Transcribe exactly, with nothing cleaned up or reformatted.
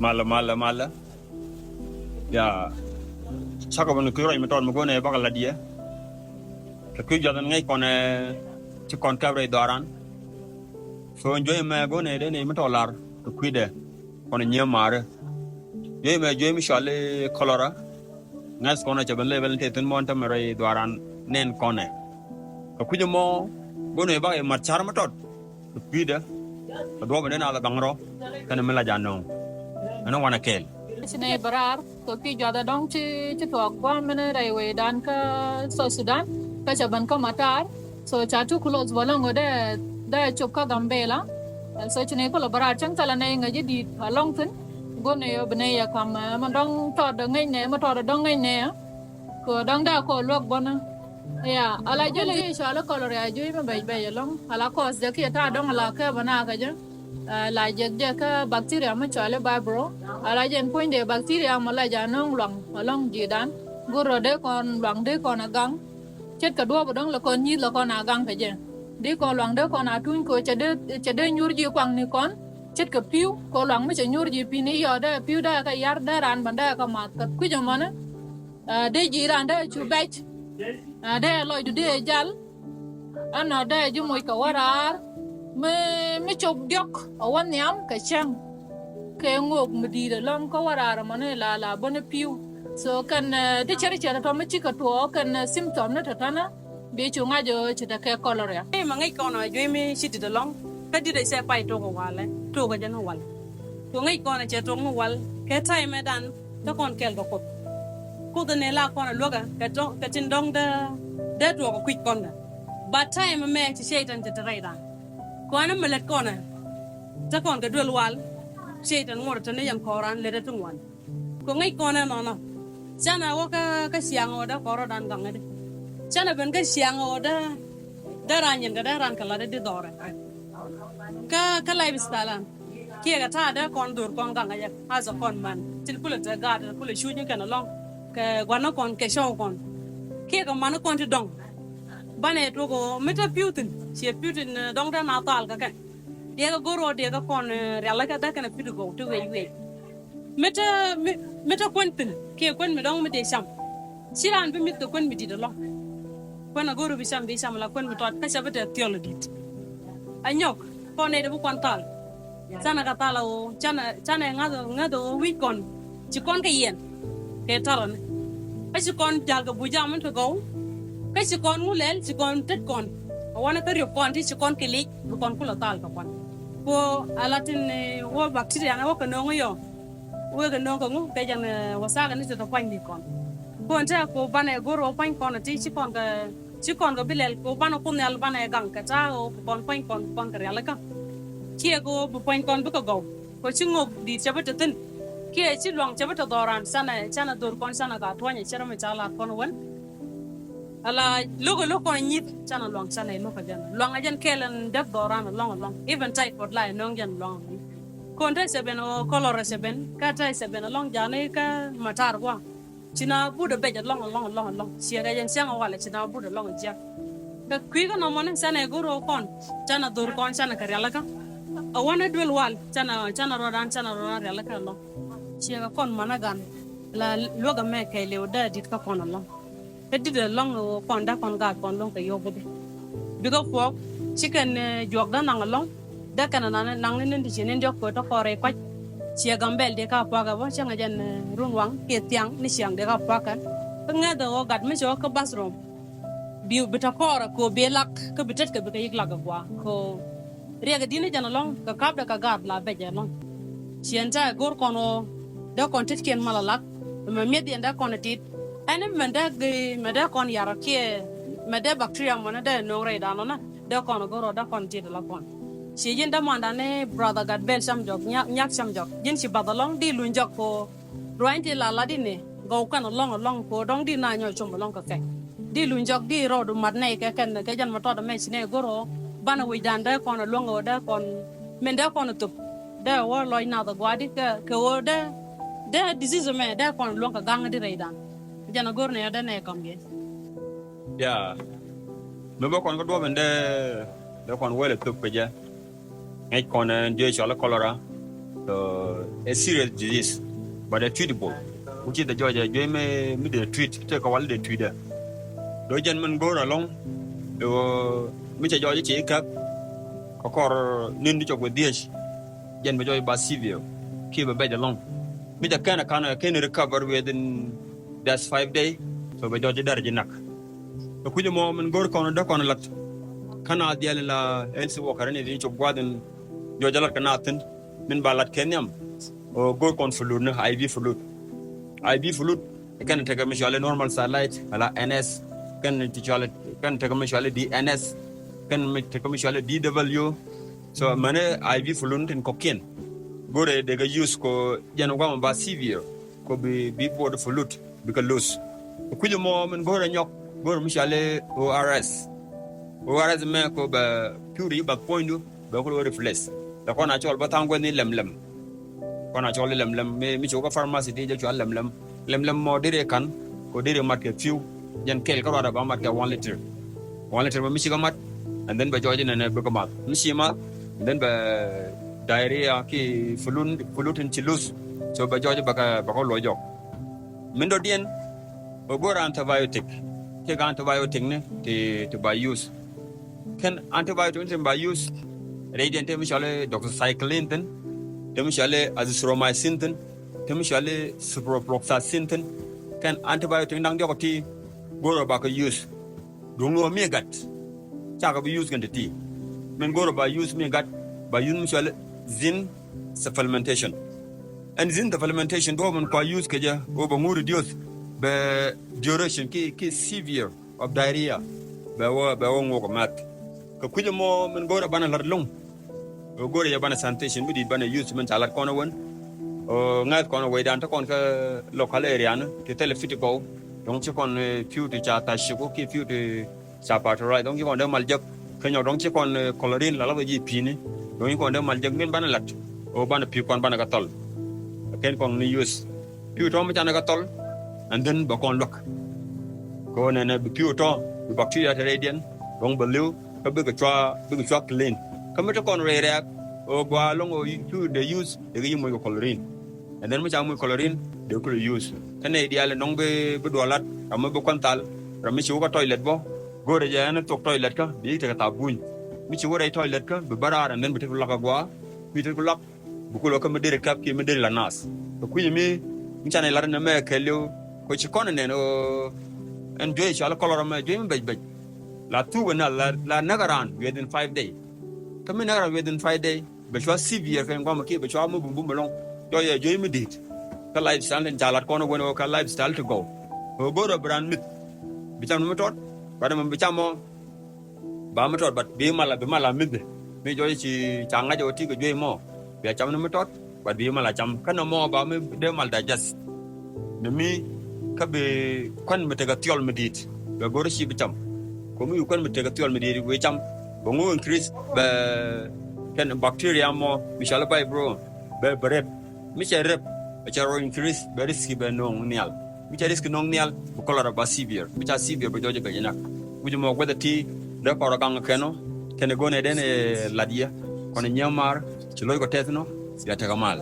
Malä, malä, malä. Ya. Cakɔ bä ni kui̱ ruac mi tɔt mi go̱o̱nɛ bakɔ la̱t yɛ. Kɛ kui̱ juath in ŋäc kɔn, eh, ci kɔn kɛp rɛy dhɔaran. So, juey mɛ go̱o̱nɛ dee ni mi tɔt lar kɛ kui̱dɛ. Kɔn nyiee maarä. Juey mɛ juey mi cɔal i̱ cholera. Ŋäth kɔn cɛ ben level in te thi̱n mɔ in te mi rɛy dhɔaran nɛn kɔnɛ. Kɛ kui̱c ɛmɔ go̱o̱nɛ bakɔ mat ca̱r mi tɔt. Kɛ kui̱dɛ kɛ duɔ̱ɔ̱p in dee naath ɛ gaŋ rɔ kɛnɛ mi la ja̱ nööŋ. Ɛn wanɛ kɛɛl. Ci nɛy bɛ raar kɛ kui̱ juath ɛ dɔ̱ŋ ci, ci thuɔɔk gua̱a̱m min rɛy wecdan kä South Sudan kä cɛ ben kä matar. So ca too close bä lɔ̱ŋ ɣöö dee, dee cop kä Gambela. So ci nɛy kulɛ bɛ raar cäŋ thilɛ nɛy ŋäc i̱ di̱i̱t a lɔ̱ŋ thi̱n. Go̱n nɛy ɣöö bi nɛy yɛ ka̱m, eh, mɛ dɔ̱ŋ tɔɔt dɔ̱ŋ ŋäc nɛ, mɛ tɔɔt dɔ̱ŋ ŋäc nɛ. Kɛ dɔ̱ŋ dee kɔ luäk bɔnä. Ya, ala jɛ lɛ cɔal i̱ cholera juey mi bɛc bɛc ɛlɔ̱ŋ. Ala cause jɛ kiɛ ta̱a̱ dɔ̱ŋ ala kɛ bä na kä jɛ. Eh, la jek jɛ kä bacteria mi cɔal i̱ vibrio. Ala jɛn puɔ̱nydɛ bacteria mi la ja̱ nööŋ luaŋ ɛlɔ̱ŋ ji̱dan. Go̱r rɔ dee kɔn luaŋ dee kɔn a gaŋ. Ce̱tkɛ duɔ̱ɔ̱p dɔ̱ŋ lɛ kɔn nyi̱i̱th lɛ kɔn a gaŋ kɛ jɛ. Dee kɔn luaŋ dee kɔn a tuny kɛ cɛ dee, cɛ dee nyuur ji̱ kuaŋni kɔn. Ce̱tkɛ pi̱w kɛ luaŋ mi cɛ nyuur ji̱ pi̱ni yɔɔdɛ pi̱w dee kɛ yar dee raan bän dee kɛ math kɛ kui̱c ɛmɔni. Ah, dee ji̱ raan dee cu bɛc. Ah, dee lɔcdu dee jal. Ɛnɔ dee ji̱ moc kɛ wä raar. Mi, mi cop diɔ̱k a wä nhiam kɛ cäŋ. Kɛ ŋok mi di̱i̱t ɛlɔ̱ŋ kä wä raar ɛmɔni la, la bäni pi̱w. So kɛn, eh, ti cär cär tɔ̱tɔ̱ mi cikɛ tuɔɔk kɛn, eh, symptom ni tɔ̱tɔ̱nä. Bi cu ŋa̱c ɣöö ci tekɛ cholera. Ni ma ŋäc kɔn a juey mi ci di̱t ɛlɔ̱ŋ. Kä di̱t ɛ cɛ pay tok ɛ walɛ. Tok ɛ jɛ ni wal. Ku ŋäc kɔn a cɛ tok ni wal. Kɛ ta̱y mɛ dan. Te kɔn kɛɛl kɛ Kuoth. Kuoth ni la kɔn a luäkä kɛ tɔ̱, kɛ tin dɔ̱ŋ dee, dee tuɔɔk kɛ kui̱c kɔn kɛ. But ta̱y mɛ mɛ ci Cɛytan ci te rɛy dan. Kɔn a mi lät kɔn a. Te kɔn kɛ duel wal. Cɛytan ŋuɔ̱t te ni yɛn kɔɔran lät te ti ŋuan. Kɛ ŋäc kɔn ɛnɔnɔ. Canɛ wä kä, kä ciaŋ ɣöö dee kɔn rɔ̱dan gaŋ i̱di. Canɛ ben kä ciaŋ ɣöö dee, dee ran nyin kɛ dee ran kɛ lat i̱di dhɔrɛ. Kä, kä lifestyle an. Kiɛ kɛ ta̱a̱ dee kɔn dhor kɔn gaŋ ɛ jɛ. As a kɔn man. Tin kulɛ te gaat, kulɛ cuc ni kɛn ɛlɔ̱ŋ. Kɛ gua̱n ni kɔn, kɛ cɔw kɔn. Kiɛ kɛ man ni kɔn ti dɔŋ. Banɛ tuɔk ɣöö mi te pi̱w thi̱n. Ciɛ pi̱w thi̱n, eh, dɔŋ te na thal kɛ kɛn. Diɛkɛ go̱r ɣöö diɛkɛ kɔn, eh, rialikä dee kɛn a pi̱t gɔw ti wec wec. Mi te, mi, mi te kuän thi̱n kiɛ kuän mi dɔ̱ŋ mi dee cam. Ci raan bi mi̱th kɛ kuän mi di̱t ɛlɔ̱ŋ. Kuän a go̱r ɣöö bi cam bi cam la kuän mi tɔt kä cɛ bi te thiɔl di̱t. A nyɔk kɔn nɛy ti bi kuan thal. Canɛ kɛ thal a ɣöö canɛ, canɛ ŋa̱th, ŋa̱th a ɣöö wi̱c kɔn. Ci kɔn kɛ yiɛn kɛ talɔni. Kä ci kɔn ja̱l kɛ buc jam mi te gɔw. Kä ci kɔn ŋu lɛl ci kɔn tet kɔn. A wanɛ kä riop kɔn ti ci kɔn kɛ lic bi kɔn kulɛ thal kɛ kɔn. Ku a la tin, eh, wä bacteria ni wä kɛ nööŋ yɔ. Wek kɛ nööŋ kɛ ŋu kɛ jɛn, eh, wasaakɛ ni te tɔ pua̱ny ni kɔn. Ku ɛn tɛk ku banɛ go̱r wä pua̱ny kɔn ti ci kɔn kɛ, ci kɔn kɛ bi lɛl ku banɛ Kuoth Nhial banɛ gaŋ kɛ ta̱a̱ ku kɔn pua̱ny kɔn, kɔn kɛ rialikä. Ciɛ ku bi pua̱ny kɔn bikɛ gɔw. Kɛ ci ŋok di̱i̱t cɛ bi te thi̱n. Kiɛ ci luaŋ cɛ bi te dhɔran canɛ, canɛ dhor kɔn canɛ ka tuɔ̱nyɛ cɛ rɛ mi ca lat kɔn wän. Ala lo̱k ɛ lo̱k kɔn nyi̱th canɛ luaŋ canɛ lo̱k ɛ jɛn. Luaŋ ɛ jɛn kɛɛl ɛn däk dhɔran ɛlɔ̱ŋ ɛlɔ̱ŋ. Even typhoid la ɛ nöŋ jɛn luaŋ ɛlɔ̱ŋ. Kɔn te cɛ ben ɣöö cholera cɛ ben. Kä te cɛ ben ɛlɔ̱ŋ ja̱a̱ni kä matar gua̱a̱. Ci na but ɛ bɛc ɛlɔ̱ŋ, ɛlɔ̱ŋ, ɛlɔ̱ŋ, ɛlɔ̱ŋ. Ciɛ kɛ jɛn cäŋ ɛ walɛ ci na but ɛlɔ̱ŋ ɛ jiäk. Kɛ kui̱ kä nɔmɔ ni canɛ go̱r ɣöö kɔn. Canɛ dhor kɔn canɛ kɛ rialikä. Ɛ wanɛ duel wal canɛ, canɛ rɔɔdan, canɛ rɔɔdan rialikä ɛlɔ̱ŋ. Ciɛ kɛ kɔn manä gan. La luäk ɛmɛ kɛɛliw dee di̱t kä kɔn ɛlɔ̱ŋ. Kä di̱t ɛlɔ̱ŋ ɛ ɣöö kɔn dee kɔn gaat kɔn lo̱ŋ kɛ yio̱w bädi. Bikɛ puɔk ci kɛn, eh, juɔk dee naŋ ɛlɔ̱ŋ. Dee kɛn ɛ naŋ ni, naŋ ni ni̱n ti ci ni̱n diɔ̱k kööt tä kɔn rɛy kuac. Ciɛ Gambɛl dee ka puakä bä cäŋ ɛ jɛn, eh, run waŋ kiɛ thiaŋ ni ciaŋ dee ka puakä. Kä ŋäth ɛ ɣöö gat mi ci ɣä kä bathroom. Bi, bi te kɔɔrɛ kɛ ɣöö bi lak kä bi tetkɛ bikɛ yik lak ɛ gua̱a̱ kɛ ɣöö riɛk ɛ di̱t ni jɛn ɛlɔ̱ŋ kɛ kapdɛ kɛ gaat la bɛc ɛlɔ̱ŋ. Ciɛn ca ɛ go̱r kɔn ɣöö dee kɔn tetkiɛn mal ɛ lak. Mɛ mi̱eth yɛn dee kɔn ɛ tit. Ɛn mɛn dee gee, mɛ dee kɔn yar kiɛ mɛ dee bacteria mɔnɛ dee no̱o̱ŋ rɛydan ɔnɛ. Dee kɔn go̱r ɔ dee kɔn tit ala kɔn. Ci ji̱n dämandan ni brother Gatbel Cam Jɔk, Nyak, Nyak Cam Jɔk. Ji̱n ci bath ɛlɔ̱ŋ di luny jɔk ko. Ruany ti la lat ini gɔw kɛn ɛlɔ̱ŋ ɛlɔ̱ŋ ko dɔ̱ŋ di na nyɔc com ɛlɔ̱ŋ kɛ kɛ. Di luny jɔk di rɔɔdu mat nɛy kɛ kɛn kɛ jɛn mɛ tɔt ɛmɛ ci nɛy go̱r ɔ. Banɛ wecdan dee kɔn ɛluäŋ ɔ dee kɔn min dee kɔn ɛthop. Dee wä lɔc nath ɛ gua̱a̱di kɛ, kɛ ɣöö dee, dee disease ɛmɛ dee kɔn luäŋ kɛ ga̱ŋ di rɛydan. Jɛn ɛ go̱r nɛ dee nɛ kɔm yɛ. Ya. Mi bä kɔn kä duɔ̱p in dee, dee kɔn wël ɛ thop kɛ jɛ. Ŋäc kɔn ɛn jiö cɔl ɛ cholera. So, a serious disease, but a treatable. Which is the judge, a judge mi, mi dee treat, tekɛ wal dee treat. Dɔ jɛn min go̱o̱r alɔŋ, ɛ ɣöö mi cɛ jɔɔc ci käp, kɛ kɔr ni̱n ti cɔk wä dhiec, jɛn bɛ jɔɔc ba severe, kiɛ bɛ bɛc alɔŋ. Mi cɛ kɛn a kan, kɛn recover within just five day, so bɛ jɔɔc dɛr ji̱ nak. Kɛ kui̱c mɔ min go̱o̱r kɔn dee kɔn lat. Kä na dhiɛl in la health worker ni ti cop gua̱th in jɔɔc lat kɛ na thi̱n. Min ba lat kɛ nhiam. O go̱o̱r kɔn fluid ni, I V fluid. I V fluid, kɛn tekɛ mi cɔali normal saline, ala N S, kɛn ti cɔali, kɛn tekɛ mi cɔali D N S, kɛn mi tekɛ mi cɔali D W. So mɛni I V fluid tin kɔkiɛn. Go̱o̱rɛ dee kɛ use kɔ jɛn guamɔ ba severe. Kɔ bi, bi buɔt fluid bikɛ lose. Kui̱c mɔ min go̱o̱rɛ nyɔk, go̱o̱rɛ mi cɔali O R S. O R S mɛ kɔ bɛ pi̱w ri ba puɔ̱nydu bɛ kɔ replace. Lɛ kɔn a cɔl bä tha̱a̱ŋ guäth ni lɛmlɛm. Kɔn a cɔl i̱ lɛmlɛm, mi, mi ci wä kä pharmacy ti jɛ cɔal lɛmlɛm. Lɛmlɛm mɔ deri ka̱n, kɔ deri mat kɛ pi̱w. Jɛn kɛl kä ruada ba mat kɛ one liter. One liter mɛ mi cikɛ mat, and then bɛ jɔɔc inɛnɛ bikɛ math. Mi ci math, and then bɛ diarrhea ki fluid, fluid in ci lose. So bɛ jɔɔc bɛ kɛ, bɛ kɛ luɔc jɔk. Min dɔ̱diɛn, ɛ go̱o̱r antibiotic. Kɛ antibiotic ni ti, ti ba use. Kɛn antibiotic ni ti ba use. Rɛydiɛn te mi cɔali doxycycline thi̱n, te mi cɔali azithromycin thi̱n, te mi cɔali ciprofloxacin thi̱n. Kɛn antibiotic ni da̱ŋ diɔk ti go̱o̱r ba kɛ use. Duŋ ni ɣöö mi gat cakɛ bi use kɛn ti ti. Min go̱o̱r ba use mi gat, ba use mi cɔali zinc supplementation. Ɛn zinc supplementation duɔ̱ɔ̱p min kua use kɛ jɛ ɣöö bɛ ŋut reduce bɛ duration ki, ki severe of diarrhea. Bɛ wä, bɛ wä ŋuɔk mɛth. Kɛ kui̱c mɔ min go̱o̱r banɛ la̱t lo̱ŋ. Ɣöö go̱o̱r yɛ banɛ sanitation mi di̱i̱t banɛ use min ca la̱t kɔn ɛ wen. Ɣöö ŋäth kɔn ɛ wecdan te kɔn kä local area ni ti thilɛ fit gɔw. Dɔ̱ŋ ci kɔn, eh, pi̱w ti ca tha̱c ciku ki pi̱w ti ca pa̱a̱t rɔac, dɔ̱ŋ ci kɔn dee mal jek. Kä nyɔk dɔ̱ŋ ci kɔn, eh, kɔlɔrin la lath ji̱ pi̱i̱ni. Dɔ̱ŋ ci kɔn dee mal jek min banɛ la̱t. Ɣöö banɛ pi̱w kɔn banɛ kɛ thɔl. Kɛn kɔn ni use. Pi̱w tɔ̱ mi canɛ kɛ thɔl. And then bɛ kɔn luäk. Kɛ ɣöö nɛnɛ bi pi̱w tɔ̱, bi bacteria te rɛydiɛn, dɔ̱ŋ bɛ li̱w, kä bikɛ cua, bikɛ cua clean. Kä mi te kɔn rɛy rɛɛk, ɣöö gɔaa lo̱ŋ ɣöö pi̱w dee use, dee kɛ yi moc kɛ kɔlɔrin. And then mi ca moc kɔlɔrin, dee kulɛ use. Kä nɛy diaal in dɔ̱ŋ bi, bi duɔlat, ram mi bi kuan thal, ram mi ci wä kä toilet bä, go̱o̱rɛ jɛ ɛn thok toilet kä, bi tekɛ thabuny. Mi ci wä rɛy toilet kä, bi bä raar, and then bi tek luak agua, bi tek luak, bi kulɛ kä mi deri kap ki mi deri la nath. Kɛ kui̱ mi, mi canɛ lat ɛn ɛmɛ kɛɛliw, kɛ ci kɔn ɛnɛn, ɣöö ɛn juey cɔal kɔlɔr ɛmɛ, juey mi bɛc bɛc. La thuk ɛn la, la näk aran within five day. Kä mi näk aran within five day, bɛ cua severe kɛ guamɔ kiɛ bɛ cua mi bumbum ɛlɔŋ. Jɔɔc ɛ juey mi di̱i̱t. Kä lifestyle tin ca lat kɔn wen ɣöö kä lifestyle ti gɔw. Ɣöö go̱o̱rɛ bi raan mith. Bi cam ni mi tɔt, but ɛmɛ bi cam ɔ. Ba mi tɔt, but bi mal, bi mal a mith. Mi jɔɔc ci ca ŋa̱c ɣöö ti kɛ juey mɔ. Bia cam ni mi tɔt, but bi mal a cam. Kä nɔmɔ ba mi dee mal digest. Ni mi kä bi kuan mi tekɛ thiɔl mi di̱i̱t. Bɛ go̱o̱r ci bi cam. Kɛ mi kuan mi tekɛ thiɔl mi di̱i̱t, bi cam. Bɛ ŋu increase, bɛ kɛn bacteria mɔ, mi cɔal i̱ vibrio, bɛ, bɛ rep. Mi cɛ rep, bɛ cɛ rɔ increase, bɛ risk bɛ no̱o̱ŋ nhial. Mi cɛ risk no̱o̱ŋ nhial, bi cholera ba severe. Mi ca severe, bɛ jɔɔc bɛ jinak. Wi̱c mɔ guäth ɛ ti, dee kɔrɔ gaŋ kɛn ɔ, kɛn ɛ go̱n ɛ den ɛ lat yɛ. Kɔn ɛ nyiee maar, ci lo̱c kɔ tɛth nɔ, bia tekɛ mal.